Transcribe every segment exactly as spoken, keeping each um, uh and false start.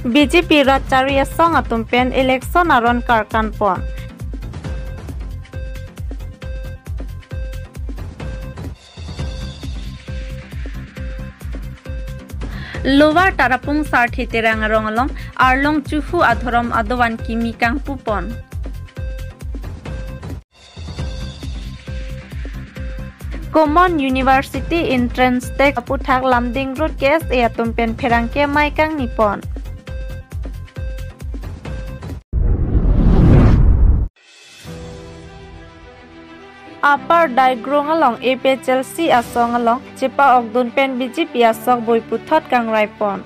B J P rat chari asong atum pen election aron karkan pon. Lower Tarapung Sarthe Terang arong along arlong chuhu adhorom adovan kimi kangpu pon. Common University Entrance Test aputhak Lumding Road K S A atum pen pherangke amei kangni pon. Upper Daigrong along A P H L C asong along chepa-okdun pen B J P asok boi puthot kangrai pon.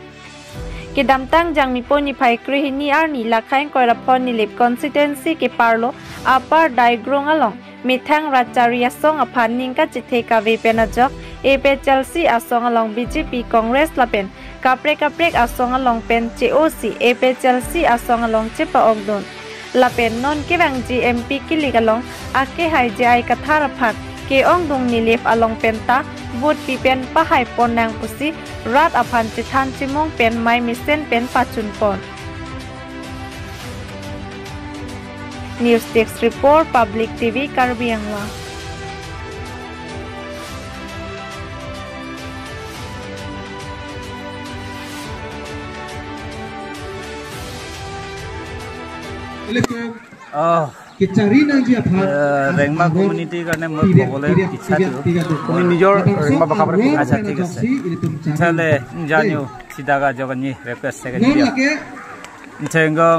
Kedamtang Jangmipo niphai krehini arni Lakhaing Koiraphon Nilip constituency keparlo Upper Daigrong along methang rat chari asong aphan ning kachethe kave pen ajok A P H L C asong along B J P, Congress lapen kaprek kaprek asong along pen che-o si A P H L C asong along chepa-okdun. Lapen non kevangji M P kilik along akehai J I Kathar aphan ke-ongdung Nilip along penta vote pi pen pahai pon nang pusi rat aphan chethan chimung pen mei mesen pen pachun pon. News Desk Report, Public T V, Karbi Anglong. Oh, কিচাৰি নাংজি আফাৰ, eh, Rengma community কাৰণে মই ক'বলৈ ইচ্ছা কৰোঁ। মই নিজৰ Rengma ভাষা পৰা, আচ্ছা, ঠিক আছে। Chale, janyo, sidaga joganyi request second dia. Nchengo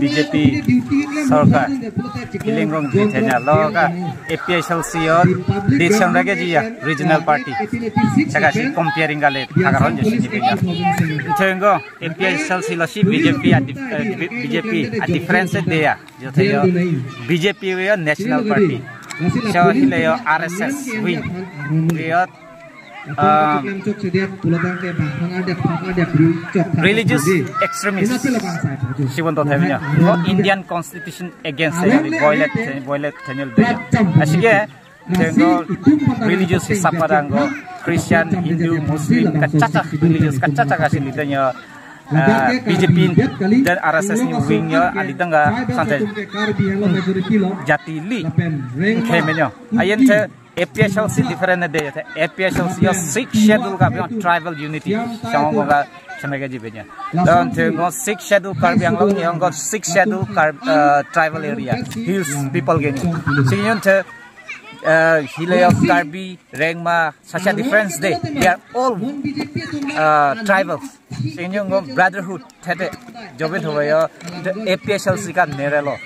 B J P sorkar ilengong jithenya lo ka A P H L C o decision rage jiya regional party. Saka si comparing kali thakar hon josi ni pinya. Nchengo A P H L C lo si B J P a dif-, eh, B J P a difference de ya. Jothe yo B J P yo national party. So hile yo R S S wing. Yo, um, religious extremist. Sibon to themnya. No, Indian Constitution against, violate, violate themnya de. Asike, Nchengo religious hisap padang go Christian, Hindu, Muslim, kachacha religious, kachacha kasi lidanyo, eh, B J P dan R S S ni wing yo alidang ga sante jati li kheme nyo. Ayen the A P H L C different de, the A P H L C yo Sixth Schedule ka beyond tribal unity. Shango ga shamega ji benya. Dan the go Sixth Schedule Karbi Anglong yo go Sixth Schedule Kar-, eh, tribal area, hills people geni. Sing yun the Uh, hile yo Karbi, Rengma, such a difference de. They are all, uh, tribals. Sing yun go brotherhood, thete, jobe thoba yo, the A P H L C ka nerelo.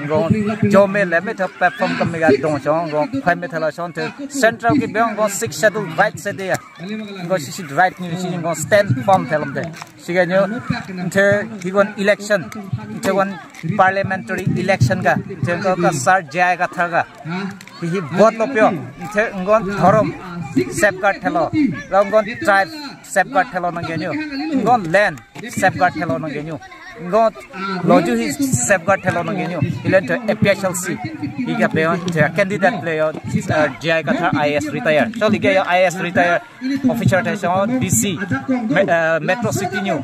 Go jome le me tho platform ka mega dong chong, go phai me thela chong the central ki beyond go Sixth Schedule right se de ya. Go sisi right ni sisi go stand firm thelom de. Sige nyo, nthe higon election, nthe gon parliamentary election ka, nthe ko ka Sir J I Kathar ka. Hi hi vote lo pyo, nthe ngon dhorom safeguard thelo, ngon tribe safeguard thelo nang genyo, ngon land safeguard thelo nang genyo, ngon loju hi safeguard thelo nang genyo, ilen nthe A P H L C. Hi ka player, nthe candidate player, uh, J I Kathar I A S retire. So lige yo I A S retire. Officer thesong D C, me-, eh, Metro City nyo,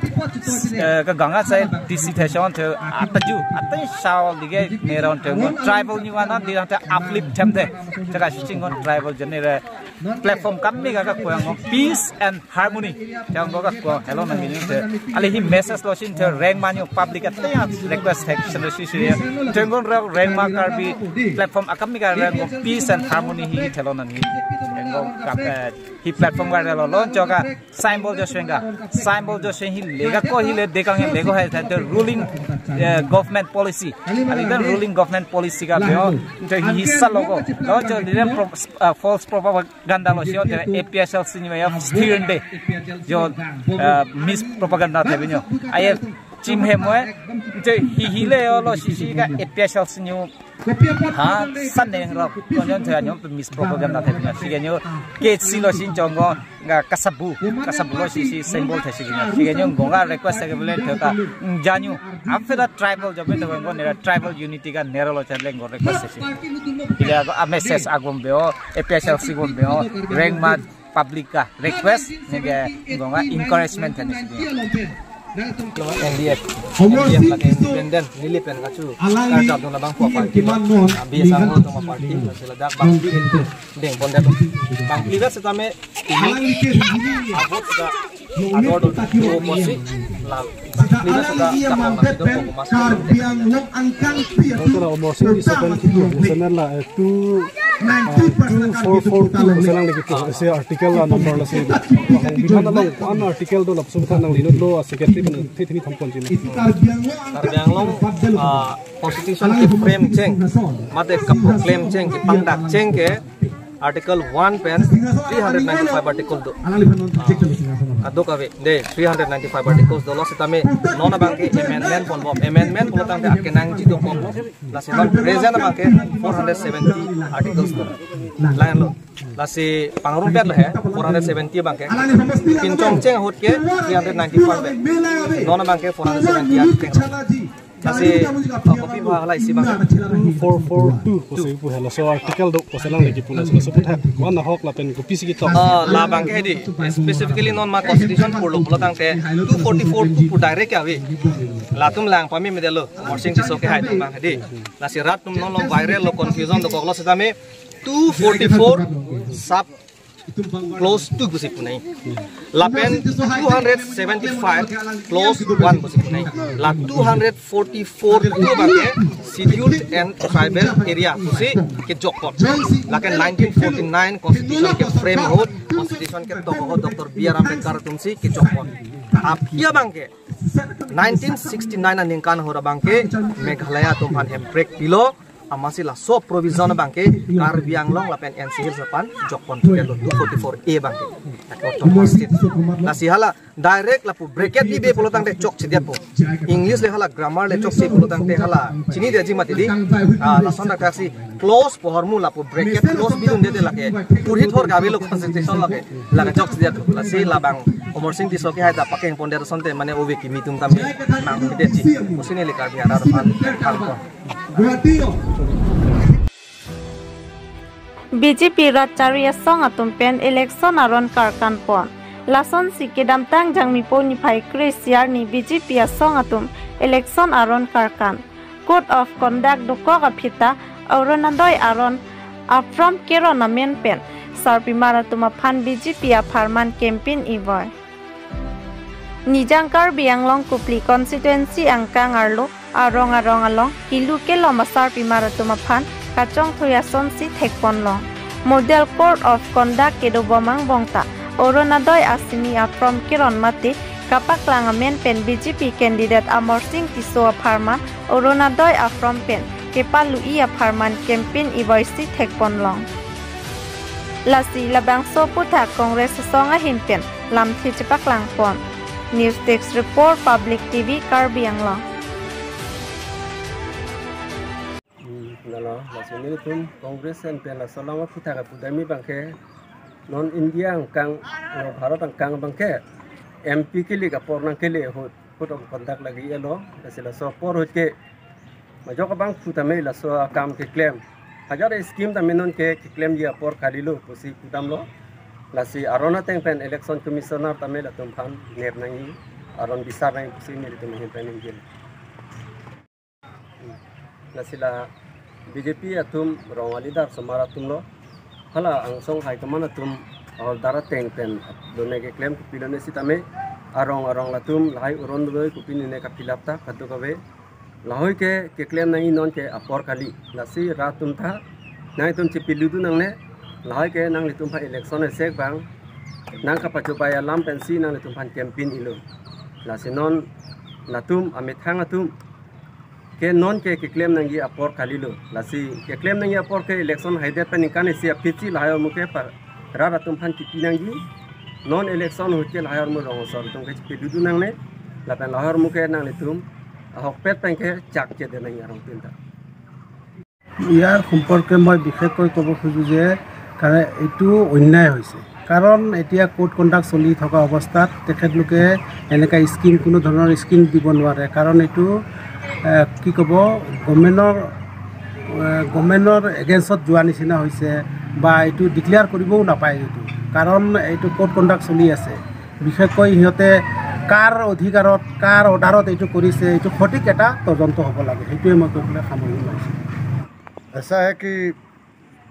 eh, ka ganga sai D C thesong the ataju, ataju sao lige neron the ngon tribal nyo ana di the uplift them the. Theka sisi ngon tribal jene re platform kami ka ka kuang ngon peace and harmony. Jang go ka kuang hello nang ni the. Ali hi message lo sing the Rengma nyo public at the request section sisi ya. Tengon Rengma Karbi platform akami ka Rengma peace and harmony hi hello nang ni. Tengon kap, eh, Hi platform ka relo launch ka symbol jo swenga. Symbol jo swen hi lega ko hi le dekang lega hai than the ruling, eh, government policy. Ali the ruling government policy ka beo. The hi hisa logo. Launch the pro-, eh, false propaganda lo sio the A P H L C ni ya stirnde. Jo, eh, mispropaganda the beo. Aye chim he moe. The hi hi le yo lo sisi ka A P H L C ni Ha, san neng rok, konyon thaya nyom pe mispropaganda thaya nyom. Sige nyo, ke si lo sin chongo, nga kasabu, kasabu lo sisi symbol thaya sige nyo. Sige nyo, gonga request thaya ke belen thaya ta, janyo, after the tribal job, thaya gonga nera tribal unity ka nera lo chale ngo request thaya sige. Sige ako, a message agom beo, A P H L C gom beo, Rengma public ka request, nege gonga encouragement thaya sige. Lo N D F, N D F lake independent, neli pen kachokarjap dun abang pu aparty lo, ah, B S R ho atum aparty, lasi ladak bangphli dengpon det. Bangphli det setame, ini abot seta ador do tu omosi, la bangphli det seta jakong nang do ko mas. Omosi di seven two, seven la, eh, two, ah, two four four two, selang lagi tu, isi article la number lasi. Bihar along an article do lapuson tha nanglinut lo, ah, secretary pen thethini thampon jima. Karbi Anglong, ah, constitution ke-frame cheng, mate kaproclaim cheng, kepangdak cheng ke article one pen three hundred ninety-five article do. Ah, kadokave, de, three hundred ninety-five articles dolo setame non abang ke amendment ponbom. Amendment pulo tangte akenangji do ponbom. Lasi non present abang ke four hundred seventy articles do. Lain lo. Lasi pangrumpet lo he, four hundred seventy abang ke. Pinchong cheng ahut ke three hundred ninety-five be. Non abang ke four hundred seventy articles. Lasi, uh, kopi pha hala isi abang ke. Two four four two pusi pu he, laso article do pusi nangli kipu laso, laso puthak ko-an ahok lapen kopisi ketok. Ah, labang ke hedi, specifically non ma constitution pulo pulo tangte two forty-four two pu direct ke ave. Latum lang pamemedetlo, Amarsing Tisso ke hai atum abang hedi. Lasi rat atum non lo viral lo, confusion dokoklo setame two forty-four sub clause two pusi punai. Lapen two hundred seventy-five clause one pusi punai. La two hundred forty-four two abang ke scheduled and tribal area pusi kejokpon. Lake nineteen forty-nine constitution ke-frame ahut, constitution ketok ahut Doctor B R Ambedkar atumsi kejokpon. Aphi abang ke nineteen sixty-nine aningkan ahut abang ke Meghalaya atum aphan hemprek pilo, amatsi laso provision abang ke Karbi Anglong lapen N C Hills aphan jokpon pulo two forty-four A abang ke. Lasi hala direct lapu bracket bibe pulo tangte chokchedetpo. English le hala grammar le chokche pulo tangte hala chinidetji mati di. Ah, lason dak taksi clause pu ahormu lapu bracket clause bidunde de lake. Purhithor gave lo constitution lake. Lake chokchedetpo. Lasi labang Amarsing Tisso ke hai ta pakeng pondet asonte mane ove kimi atum tame nangpidetji. Pusi neli Karbi arat aphan thangpon. B J P rat chari asong atum pen election aron karkanpon. Lasonsi kedamtang Jangmipo niphai kre-isi arni B J P asong atum election aron karkan. Code of Conduct dokok aphi ta Orunodoi aron a-form keron amen pen sarpimar atum aphan B J P apharman campaign ivoi. Nijang Karbi Anglong Kopili constituency angkang arlo arong arong along kilu kelom asarpimar atum aphan kachongthui asonsi thekponlong. Model Code of Conduct kedobom angbong ta Orunodoi asimi a-form keron mate kapaklang amen pen B J P candidate Amarsing Tisso apharman Orunodoi a-form pen kepalu-i apharman campaign ivoisi thekponlong. Lasi labangso aputhak Congress asong ahin pen lamthe chepaklangpon. News Desk Report, Public T V, Karbi Anglong. Hmm, nalo, lasi nelitum Congress ahin pen laso alam aputhak apudamji abang ke, non India angkang, non Bharat angkang abang ke, M P kelik apor nangkele ahut, Code of Conduct lagi elo, lasi laso apor ahut ke, majok abang pu tame laso akam keklem. Hajar scheme tame non ke keklemji apor kalilo pusi pudamlo. Lasi aron ateng pen election commissioner tame latum aphan ner nangji, aron bisar nangji pusi nelitum ahin pen ningjelo. Lasi la B J P atum rong a-leader osomar atum lo. Hala angsong high command atum order ateng pen done keklem kopilone sitame arong arong latum lahai Orunodoi kopine ne ka-fill up ta kadokave. Lahai ke keklem nangji non ke apor kali. Lasi rat atum ta nangtum chepiludun nangne. Lahai ke nanglitum aphan election esek abang nangkapachobei alam pensi nanglitum aphan campaign ilo. Lasi non latum amethang atum ke non ke keklem nangji apor kalilo. Lasi keklem nangji apor ke election haidet pen ningkan isi aphi si lahai ahormu ke pa rat atum aphan kipi nangji. Non election ahut ke lahai ahormu rong asor atum ke chepiludun nangne. Lapen lahai ahormu ke nanglitum ahokpet pen ke chakchedet nangji arong tin ta. ইয়াৰ সম্পৰ্কে মই বিশেষকৈ ক'ব খোজো যে, কাৰণ এইটো অন্যায় হৈছে। কাৰণ এতিয়া কোড কণ্ডাক্ট চলি থকা অৱস্থাত তেখেতলোকে এনেকুৱা স্কিম, কোনো ধৰণৰ স্কিম দিব নোৱাৰে। কাৰণ এইটো, এ, কি ক'ব, গভৰ্ণমেণ্টৰ, এ, গভৰ্ণমেণ্টৰ এগেইনষ্টত যোৱা নিচিনা হৈছে বা এইটো ডিক্লেয়াৰ কৰিবও নাপায় এইটো, কাৰণ এইটো কোড কণ্ডাক্ট চলি আছে। বিশেষকৈ সিহঁতে কাৰ অধিকাৰত, কাৰ অৰ্ডাৰত এইটো কৰিছে, এইটো সঠিক এটা তদন্ত হ'ব লাগে, সেইটোৱে মই কৈ পেলাই সামৰণি মাৰিছোঁ। ऐसा है कि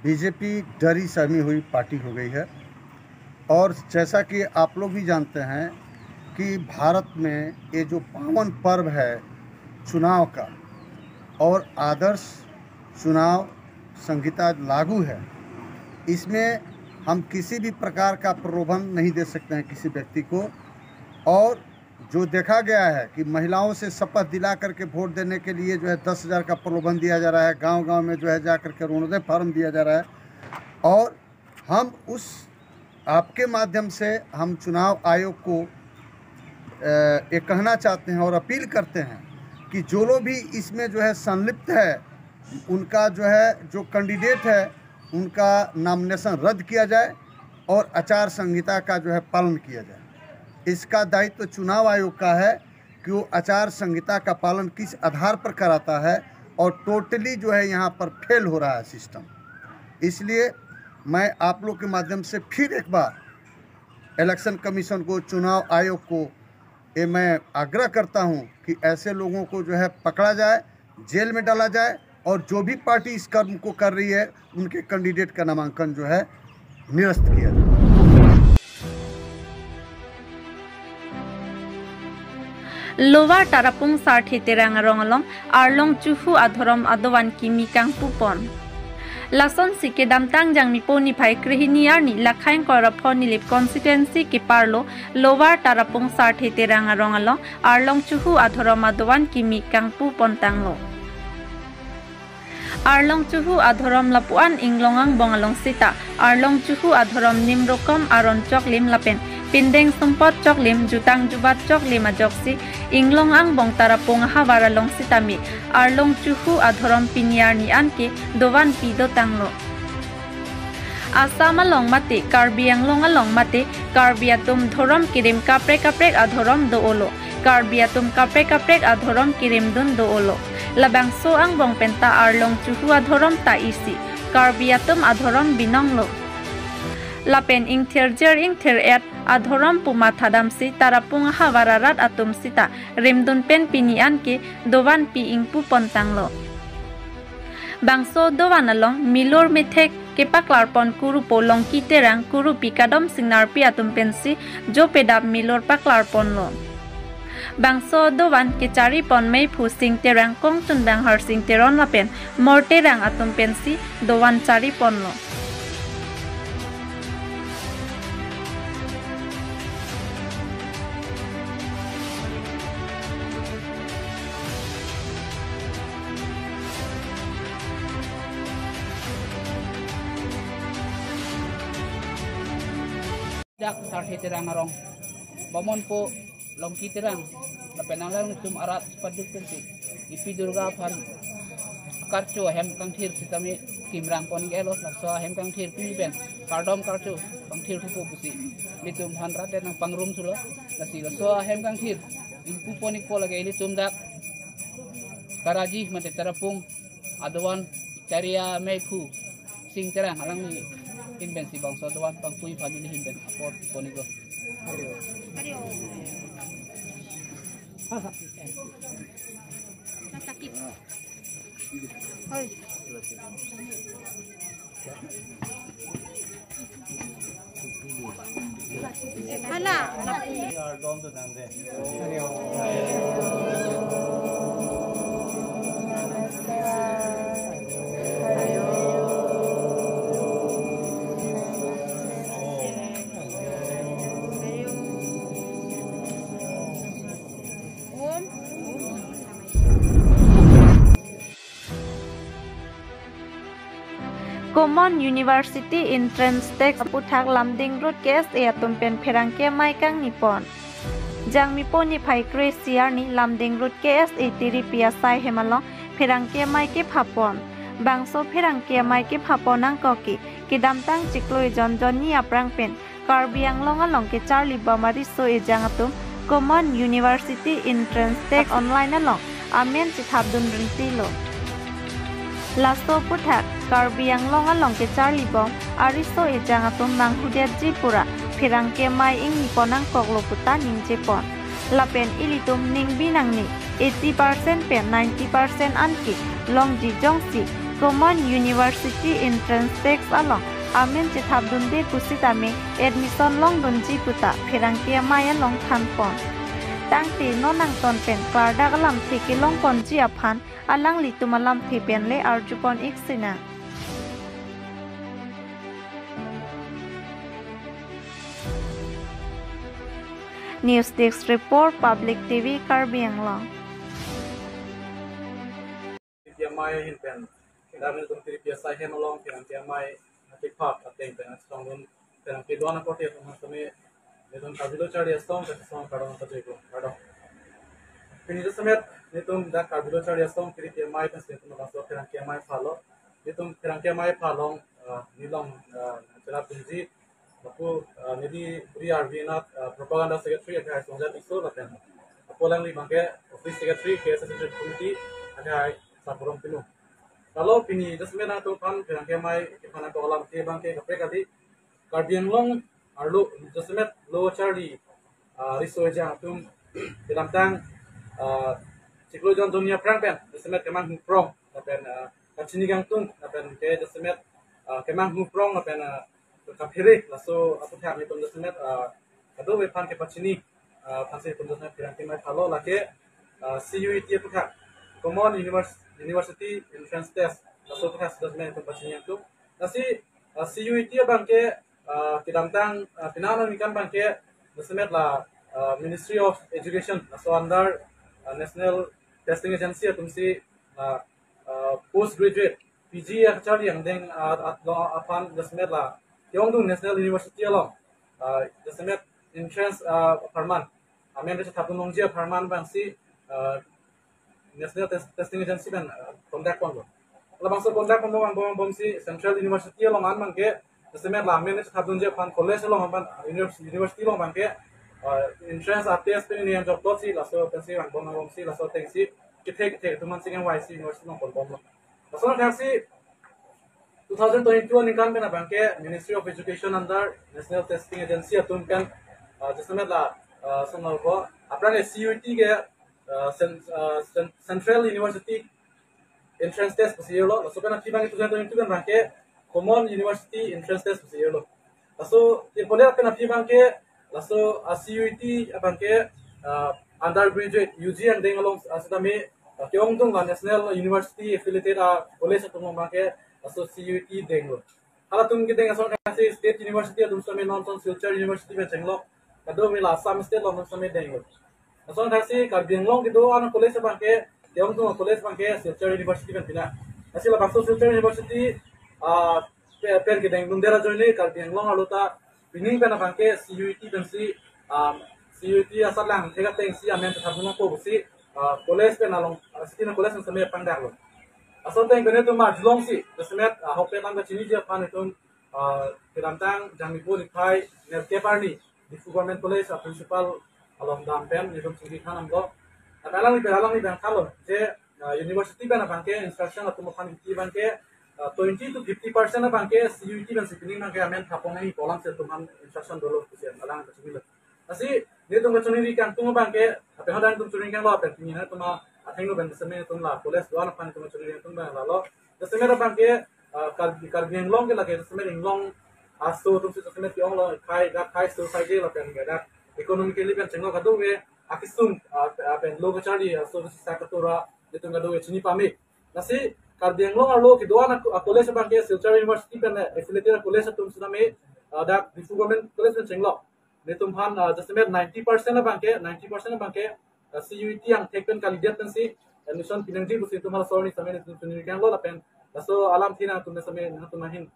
बीजेपी डरी सहमी हुई पार्टी हो गई है। और जैसा कि आप लोग भी जानते हैं कि भारत में ये जो पावन पर्व है चुनाव का, और आदर्श चुनाव संहिता लागू है, इसमें हम किसी भी प्रकार का प्रलोभन नहीं दे सकते हैं किसी व्यक्ति को। और जो देखा गया है कि महिलाओं से शपथ दिला करके वोट देने के लिए जो है दस हज़ार का प्रलोभन दिया जा रहा है, गांव-गांव में जो है जा करके अरुणोदय फार्म दिया जा रहा है। और हम उस, आपके माध्यम से हम चुनाव आयोग को, अ, ये कहना चाहते हैं और अपील करते हैं कि जो लोग भी इसमें जो है संलिप्त है, उनका जो है, जो कैंडिडेट है, उनका नॉमिनेशन रद्द किया जाए और आचार संहिता का जो है पालन किया जाए। इसका दायित्व चुनाव आयोग का है कि वो आचार संहिता का पालन किस आधार पर कराता है और टोटली जो है यहाँ पर फेल हो रहा है सिस्टम। इसलिए मैं आप लोग के माध्यम से फिर एक बार इलेक्शन कमीशन को, चुनाव आयोग को ये मैं आग्रह करता हूँ कि ऐसे लोगों को जो है पकड़ा जाए, जेल में डाला जाए और जो भी पार्टी इस कर्म को कर रही है उनके कैंडिडेट का नामांकन जो है निरस्त किया जाए। Lower Tarapung Sarthe Terang arong along Arlong Chuhu adhorom adovan kimi kangpupon. Lasonsi kedamtang Jangmipo niphai krehini arni Lakhaing Koraphon Nilip constituency keparlo Lower Tarapung Sarthe Terang arong along Arlong Chuhu adhorom adovan kimi kangpupon tanglo. Arlong Chuhu adhorom lapuan inglong angbong along sita Arlong Chuhu adhorom nimrokom aron choklim lapen pindeng sumpot choklim, jutang jubat choklim ajoksi inglong angbong Tarapung ahavar along sitame Arlong Chuhu adhorom pini arni anke dovan pi dotanglo. Assam along mate Karbi Anglong along mate Karbi atum dhorom kirim kaprek kaprek adhorom do-olo. Karbi atum kaprek kaprek adhorom kirimdun do-olo. Labangso angbong penta Arlong Chuhu adhorom ta isi Karbi atum adhorom binonglo. Lapen ingthirjir ingthir-et adhorom puma thadamsi Tarapung ahavar arat atum sita rimdun pen pini anke dovan pi ingpupon tanglo. Bangso dovan along milor methek kepaklarpon kurupo Longki Terang, kurupi Kadom Singnarpi atum pensi jopedap milor paklarponlo. Bangso dovan kecharipon meiphu Sing Terang, kongchunbang Harsing Teron lapen Mor Terang atum pensi dovan chariponlo. Dak Sarthe Terang arong, bamonpo Longki Terang, lapen nanglangtum arat paduk pensi Ipi Durga aphan karcho ahem kangthir sitame kimrangpon gelo, laso ahem kangthir pini pen kardom karcho kangthir thupo pusi nelitum aphan rat nangpangrum thulo. Lasi laso ahem kangthir ingpupon ikpo lake nelitum dak Karaji mate Tarapung adovan chari ameiphu Sing Terang alangli ahin pensi bangso dovan pangpui aphan neli ahin pen apor pon iklo. Hala. Common University Entrance Test aputhak Lumding Road K S A atum pen pherangke amei kangnipon. Jangmipo niphai kre-isi arni Lumding Road K S A tiripi asai hem along pherangke amei kephapon. Bangso pherangke amei kephapon angkok ke kedamtang chiklo ejon jonni aphrang pen Karbi Anglong along kecharlibom ariso ejang atum Common University Entrance Test online along amen chethapdun rintilo. Laso aputhak Karbi Anglong along kecharlibom ariso ejang atum manghudetji pura pherangke amei ingnipon angkoklo puta ningjepon. Lapen ilitum ningbi nangne eighty percent pen ninety percent anke longji jongsi Common University Entrance Test along amen chethapdunde pusitame admission longdunji puta pherangke amei along thanpon. Tangte non nangton pen klardak alamthe kelongponji aphan alanglitum alamthe pen le arjupon ik sinang. News Desk Report, Public T V, Karbi Anglong. P M I hin pen, dam ilitum T D P S I hem along pherangke amei natik phak ateng pen asong dun pherangke do-an akorte atum sami, ilitum Karbi Lo Charli Asong, pen asong kardom pajirpo, kardom. Pini jasemet ilitum dak Karbi Lo Charli Asong T D P M I pen ilitum laso pherangke amei aphan lo. Ilitum pherangke amei aphan along, ah, nelong, ah, cherapdunji, lapu, ah, neli Bri Arvi Anath, ah, Propaganda Secretary akhai Songja Tisso lapen apo alangli abangke Office Secretary K S S Executive Committee akhai Saporong Pinu. Lalo pini jasemet nangtum aphan pherangke amei aphan nangkok alamthe abangke kaprek kali, Karbi Anglong arlo jasemet lo charli, ah, riso ejang atum kedamtang, ah, chiklo jon jonni aphrang pen jasemet kemang huprong lapen, ah, kachini kangtung lapen ke jasemet, ah, kemang huprong lapen, ah, kaphere laso aputhak ilitum jasemet, ah, kadokave aphan kepachini, ah, aphansi ilitum jasemet pherangke amei aphan lo, lake, ah, C U E T aputhak, Common Univers-, University Entrance Test, laso aputhak jasemet ilitum pachini atum. Lasi, ah, C U E T abangke, ah, kedamtang, ah, penang aningkan abangke jasemet la, ah, Ministry of Education, laso under, ah, National Testing Agency atumsi, ah, ah, post graduate, P G acharli angdeng, ah, at lo aphan jasemet la ke-ongdung National University along, ah, jasemet entrance, ah, apharman, amen kachethapdun longji apharman abangsi, ah, National Test-, Testing Agency pen, ah, conduct ponlo. Labangso conduct ponbom angbong angbongsi Central University along an abangke jasemet la amen kachethapdunji aphan college along aphan, ah, univers-, university along abangke, ah, entrance a test pen ni anjok dotsi laso pensi angbong angbongsi laso atengsi kethe kethe atum an sing M Y C University along ponbomlo. Laso athaksi two thousand twenty-two aningkan pen abangke Ministry of Education under National Testing Agency atum pen, ah, jasemet la, ah, sonalpo, aphrang ke C U E T ke, ah, cen-, ah, cen-, Central University Entrance Test pusi irlo, laso pen aphi abangke two thousand twenty-two pen abangke Common University Entrance Test pusi irlo. Laso irpo det pen aphi abangke, laso, ah, C U E T abangke, ah, undergraduate U G angdeng along, ah, sitame, ah, ke-ongdung la National University affiliated, ah, college atum abangke, laso C U E T denglo. Halatum kedeng ason athaksi State University atum sitame non ason Silchar University pen chenglok, kadokave la Assam State along sitame denglo. Lason athaksi Karbi Anglong kedo-an college abangke, ke-ongdung college abangke Silchar University pen pina. Lasi labangso Silchar University, ah, pe-, pen kedengdunde ajoine Karbi Anglong arlo ta pining pen abangke C U E T pensi, ah, C U E T asatlang thek atengsi amen chethapdun nangpo pusi, ah, college pen along, ah, sitame college pen sitame pangdaklo. Laso ateng pen itum arjulongsi jasemet, ah, ahokpet alam kachiniji aphan itum, ah, kedamtang Jangmipo niphai nerkep arni Diphu Government College a-principal along dam pen itum chingki than damlo. Lapen alangli pen, alangli pen thanlo je, ah, university pen abangke instruction atum aphan kiti abangke, ah, twenty to fifty percent abangke C U E T pensi pining abangke amen thapnangji pu alamsi atum aphan instruction dolo pusi alang kachinilo. Lasi nelitum kachiningri kangtung abangke, lapen hadak nelitum chiningri kanglo lapen pini nelitum athengno pen sitame nelitum la college do-an aphan nelitum chiningri kangtung abang lalo. Jasemet abangke, ah, Kar-, Karbi Anglong ke lake jasemet inglong aso atumsi jasemet ke-onglo, khei, dak khei aso khei ke lapen dak economically pen chenglok kadokave akesung, ah, ah, pen lo kacharli aso atumsi sa katura nelitum kadokave chini pame. Lasi Karbi Anglong arlo kedo-an a-, a-college abangke Silchar University pen affiliated college atum sitame, ah, dak Diphu Government College pen chenglok. Nelitum aphan, ah, jasemet ninety percent abangke, ninety percent abangke, ah, C U E T angthek pen kalidet pensi admission pinangji pusi itum halaso arni sitame nelitum chiningri kanglo lapen laso alamthe nangtum sitame nangtum ahin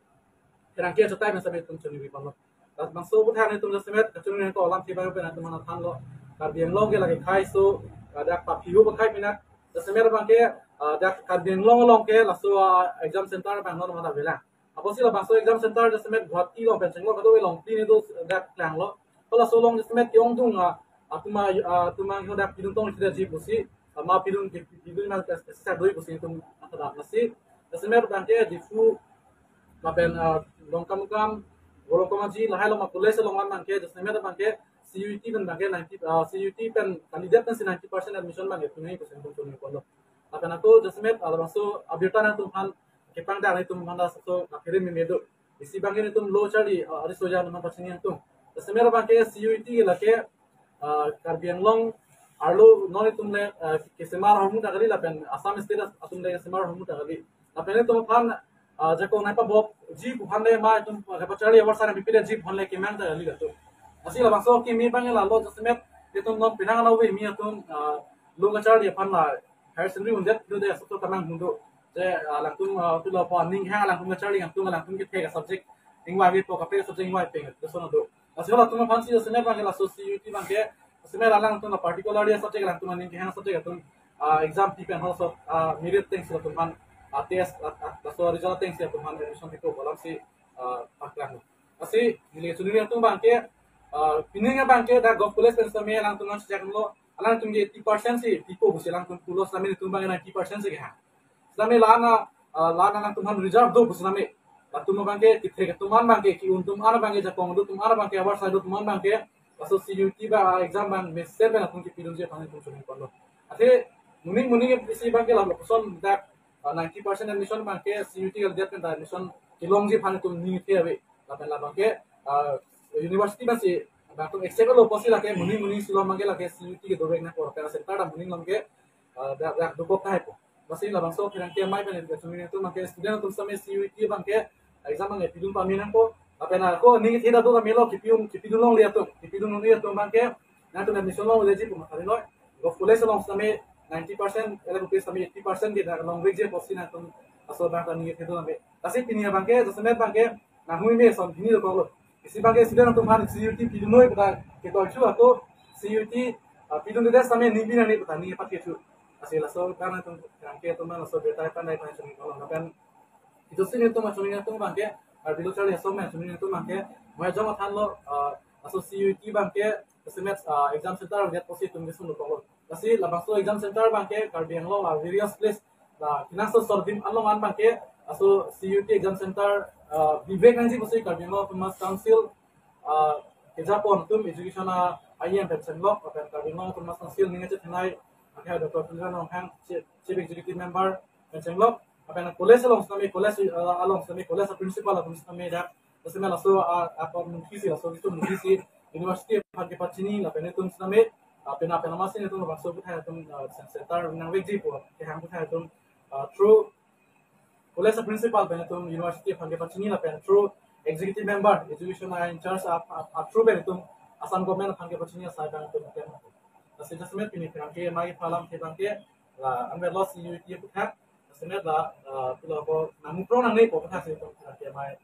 pherangke achatai pen sitame itum chiningri ponlo. Labangso aputhak nelitum jasemet kachiningri kangtung alamthe abang pen nangtum aphan thanlo. Karbi Anglong ke lake khei aso, ah, dak paphihu pakhei pinak. Jasemet abangke, ah, dak Karbi Anglong along ke laso, ah, exam center abang non mata avelang. Apotsi labangso exam center jasemet Guwahati along pen chenglok kadokave along pini do dak klanglo. Halaso along jasemet ke-ongdung, ah, atum a, ah, atum angho dak pidun tong sida ji pusi, ah, ma pidun ke, pidun ma ke sisa doi pusi itum athada. Lasi jasemet abangke Diphu lapen, ah, Dongkamukam, Golongkomaji lahai along a-college along an abangke jasemet abangke C U E T pen abangke ninety, ah, C U E T pen candidate pensi ninety percent admission abangke pini pusi nelitum choningri ponlo. Lapen ako jasemet, ah, labangso abirta nangtumphan kepangdar nelitum aphan laso akhirim meme do. Isi abangke nelitum lo charli, ah, ari soja nangpachini nangtum. Jasemet abangke C U E T ke lake, ah, Karbi Anglong arlo non nelitum le, ah, kesemar ahormu ta kali lapen Assam State atum le kesemar ahormu ta kali. Lapen nelitum aphan, ah, jakong nangpabokji pu aphan le ma nelitum, ah, kepacharli avarsai nangpipeji pu aphan le kemang ta kali latum. Lasi labangso akimi abangke lalo jasemet nelitum non penang ave kimi atum, ah, lo kacharli aphan la higher secondary undet do de aso kamang hum do. Je, ah, alangtum, ah, pulo po aning kehang alangtum kacharli alangtum, alangtum kethek asubject ingvai avepo, kaprek asubject ingvai peng, lason do. Lasi halatum aphansi jasemet abangke laso C U E T abangke, jasemet alangtum la particularly asubject alangtum aning kehang asubject atum, ah, exam pi pen halaso, ah, merit atengsi latum aphan, ah, test, ah, ah, laso result atengsi latum aphan admission pipo pu alamsi, ah, paklang. Lasi neli choningri nangtum abangke, ah, pining abangke dak Govt College pen sitame alangtum nangchechaklo, alangtum ke eighty percent si pipo pusi alangtum pulo sitame nelitum abangke ninety percent si kehang. Sitame la-an, ah, la-an alangtum aphan reserve do pu sitame. Latum abangke kethek atum an abangke, ki-un atum an abangke, jakong do atum an abangke, avarsai do atum an abangke, laso C U E T ba, ah, exam abang mesen pen latum kepidunji aphan nelitum choningri ponlo. Athe moning moning isi abangke lapuson dak, ah, ninety percent admission abangke C U E T candidate pen ta admission kelongji aphan nelitum ningthe ave. Lapen labangke, ah, university pensi abangtum accept lo pusi lake moning moning si lo abangke lake C U E T kedovek nangpo, lapen center ta moning along ke, ah, dak, dak dokok tahai po. Lasi labangso pherangke amei pen neli choningri nangtum abangke student atum sitame C U E T abangke exam abangke pidun pame nangpo. Lapen ako ningthe ta do ta melo, kepidun, kepidun longle atum, kepidun longle atum abangke nangtum admission longleji pu matha ri noi. Govt College along sitame ninety percent, ele buke sitame eighty percent ke dak longvekji pusi nangtum laso abang ta ningthe do name. Lasi pini abangke jasemet abangke nanghui me som hini dokoklo. Isi abangke student atum aphan C U E T pidun noi pu ta ketoi chu, ako C U E T, ah, pidunde sitame ning pi nangne pu ta ning pathi chu. Lasi laso abang nangtum pherangke atum aphan laso abirta pandai pandai choningri ponlo. Lapen itum si nelitum choningri nangtum abangke, Karbi lo charli aso me choningri nangtum abangke, mo ajong athan lo, ah, laso C U E T abangke jasemet, ah, exam center get pusi itum kesun dokoklo. Lasi labangso exam center abangke Karbi Anglong la various place, la kenangsot sor adim along an abangke laso C U E T exam center, ah, bivek nangji pusi Karbi Anglong Autonomous Council, ah, kejapon atum education a-EM pen chenglok, lapen Karbi Anglong Autonomous Council aning kachethenei, abangke Doctor Tuliram Ronghang, Chief, Chief Executive Member pen chenglok, lapen college along sitame, college, ah, along sitame college a-principal atum sitame dak, sitame laso, ah, akor mungkisi, laso itum mungkisi university aphan kepachini, lapen itum sitame, ah, pena pena masi itum labangso aputhak atum, ah, center nangvekji pu kehang aputhak atum, ah, through college a-principal pen itum university aphan kepachini lapen through executive member, education a-in-charge a, a, a through pen itum Assam government aphan kepachini asai abang itum pen. Lasi jasemet pini pherangke amei aphan alamthe abangke la anvet lo C U E T aputhak. Jasemet la, ah, pulo ko nangmuprong nangne pu aputhak si itum pherangke amei